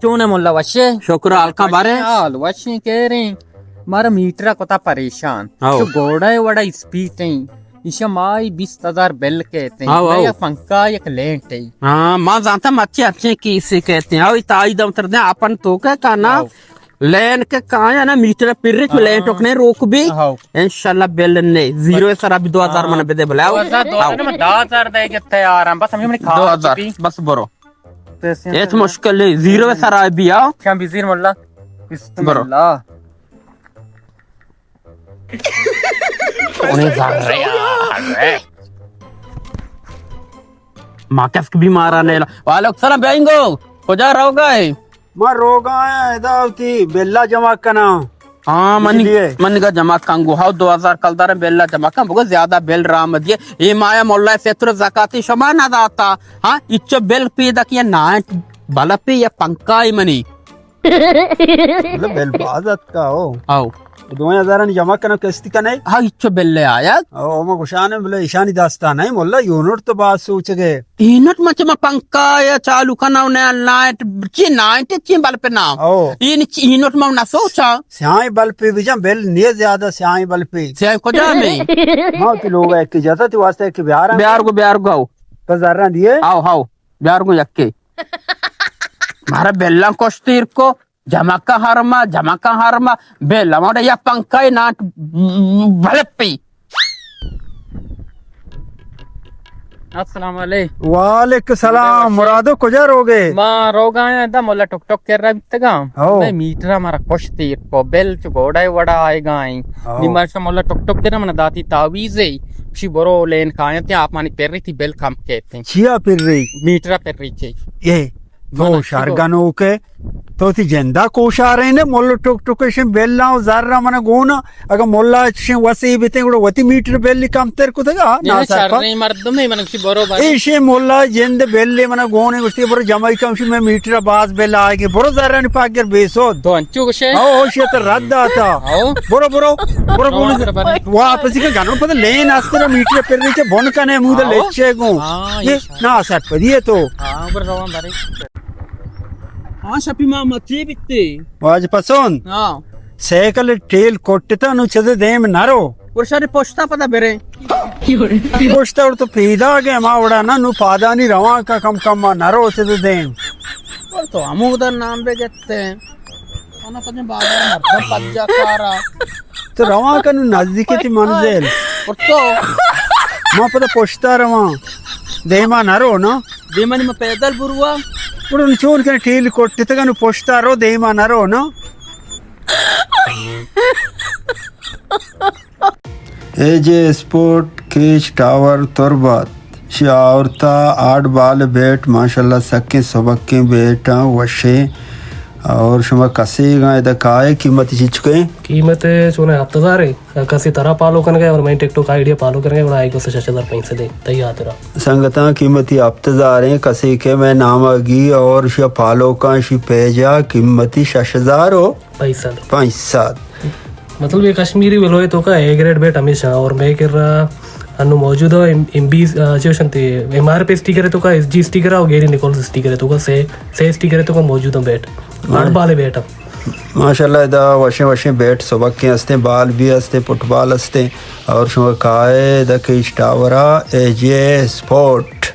چون ئے ملا، وش ئے؟ شکر، حال کن بارے؟ حال وشیں کیریں۔ مارا میٹرا کتا پریشان۔ ہاؤ۔ تو گھوڑا ئے وڑا اسپیڈ ایں۔ ایشا مائی بیست ہزار بل کیت ایں۔ How, how. یا پنکھا یک لینٹ ایں۔ ہاں، ما زانتا مچے اچھے کیسے کیت ایں۔ ہاؤ، تائی دم تر دیں اپن تو کہ کنا۔ ہاؤ۔ لین کہ کایا نا میٹر پرچ، ہاں۔ لین ٹوکنے روک بی۔ ہاؤ۔ انشاءاللہ بل نے۔ زیرو سرا بی دو ہزار ہاں۔ من بدے بلے۔ ہاؤ۔ دو ہزار، دو ہزار، ہاؤ۔ من دو ہزار دے گتے آرام۔ بس ہمیں کھا دو ہزار، بی۔ بس برو۔ پیسے ہچ مشکل نہیں، زیرو سرا بی آؤ۔ کیا بی زیر ملا؟ بسم برو۔ اللہ۔ انہیں زر رہے یار۔ ما کس بھی مارا نہیں لا۔ وعلیکم السلام، بینگو۔ کجا رہو گئے؟ ما روگا آیا ادا وتی بلا جمع کنا۔ ہاں، من، بجلی ہے۔ من گا جمع کنگو۔ ہاؤ، دو ہزار کلدار بلا جمع کن، بگو زیادہ بل رام دیے۔ اے مایا ملا ستر زکاتی شما نہ داتا۔ ہاں، اچو بل پیدا کیا نائٹ بلپی یا پنکھا ہی منی۔ مطلب بل باز اتکا ہو۔ ہاؤ۔ دوئیں ہزارانی جمع کنو قسط کنے؟ ہاں، اچو بل آیا۔ او، ما گشانے بلے ایشانی دستا نہیں، ملا یونٹ تو باز سوچ گئے۔ یونٹ ما چما پنکھا یا چالو کنا نہ نائٹ چی نائٹ چی بلپ نام۔ او۔ این چی یونٹ ما نہ سوچا۔ سیاہیں بلپ بجن بل نہیں زیادہ سیاہیں بلپ۔ سیاہیں کجا میں؟ ما تو لوگ ہے کہ جاتا تو واسطے کہ بیار بیار گو، بیار گو۔ بس ذرا دیے۔ How, how. بیار گو یکے۔ مارا بلاں کش تیر کو، جمع کا ہرما، جمع کا ہرما، بلا مارا یا پنکھا ناٹ بلپی۔ السلام علیکم۔ وعلیکم السلام۔ مرادو کجا روگے؟ ما روگا آیا دا ملا ٹک ٹک کر رہا بیتگا۔ ہو۔ میں میٹرا مارا کش تیر کو، بل چو گھوڑا وڑا آئے گائیں۔ ہو۔ نی مارا ملا ٹک ٹک کر من داتی تعویذ ہے۔ شی برو لین کایاں تے آپ مانی پر رہی تھی بل کم کہتے ہیں۔ چیا پر رہی؟ میٹرا پر رہی تھی۔ یہ تو منا شر چی گو؟ گنوکے، تو تی جندا کوشارے نے، مل ٹک ٹک شن بلا و زر من گونا، اگر ملا شن وسی بیتے گڑا وتی میٹر بل کم تر کتگا، نا سر پا۔ شریں مردمے، من گشی برو بارے۔ ایشی ملا جند بل من گونے گشتی برو جمعی کم شی میں میٹر باز بل آئے گے، برو زرانی پاگر بیسود۔ تو انچو گشے؟ او، او، شی تو رد داتا۔ او۔ برو، برو، برو، برو، برو۔ واپسی کا گنو پتہ لین آسترا میٹر پر نیچے بن کنے مود او۔ لچے گو۔ ہاں، یہ یہ نا سرپدی ہے تو۔ ہاں، بر روان بارے۔ ہاں، شپی ما مچی بیتے۔ واج پسند؟ ہاں۔ سائیکل ٹیل کوٹتا نو چدے دیم نرو۔ ورشا نے پشتا پدا برے۔ پشتا اور تو پیدا گئے ما وڑا نا نو پادانی روان کا کم کم ما نرو چدے دیم۔ اور تو ہمو ادھر نام بے گتے ہیں۔ انا کجن بازار مردم پجا کارا۔ تو روان کنو نزدیک تی منزل۔ اور تو؟ ما پدا پشتا روان۔ دیما نرو نا۔ دیما نی ما پیدل بروا۔ گڑا نی چون کن ٹیل کوٹتگا نو پشتا رو دیما نرو نا۔ اے جے اسپورٹ کیچ ٹاور تربت شی آورتا آٹھ بال بیٹ، ماشاءاللہ سکیں سبکیں بیٹاں وشیں۔ اور شما کسیگاں ادا کائے قیمت چچکیں؟ قیمت چونے ہپت ہزار ہے۔ کسی ترا پالو کنگے اور میں ٹک ٹاک آئیڈیا پالو کنگے اور آئی گو سے شش ہزار پینسد ہے تئی ہاترا۔ سنگتاں قیمتی ہپت ہزار ہیں، کسی کے میں نام آگی اور شی پالو کاں شی پیجا قیمتی شش ہزار ہو۔ پینسد۔ پینسد۔ مطلب یہ کشمیری ولوئے تو کا اے گریڈ بیٹ ہمیشہ اور میں کر رہا انو موجود ہو ایم، ایم بی، آ، چیو شنتی ایم آر پی اسٹیکر ہے تو کا ایس جی اسٹیکر ہے اور گیری نکولز اسٹیکر ہے تو کا سے، سے اسٹیکر ہے تو کا موجود ہو بیٹ۔ آٹھ ہاں۔ بالے بیٹ ہم۔ ماشاءاللہ ادا وشیں وشیں بیٹ سبکیں ہستیں، بال بھی ہستیں، فٹ بال ہستیں اور شما کائے ادا کیچ ٹاورا اے جے اسپورٹ۔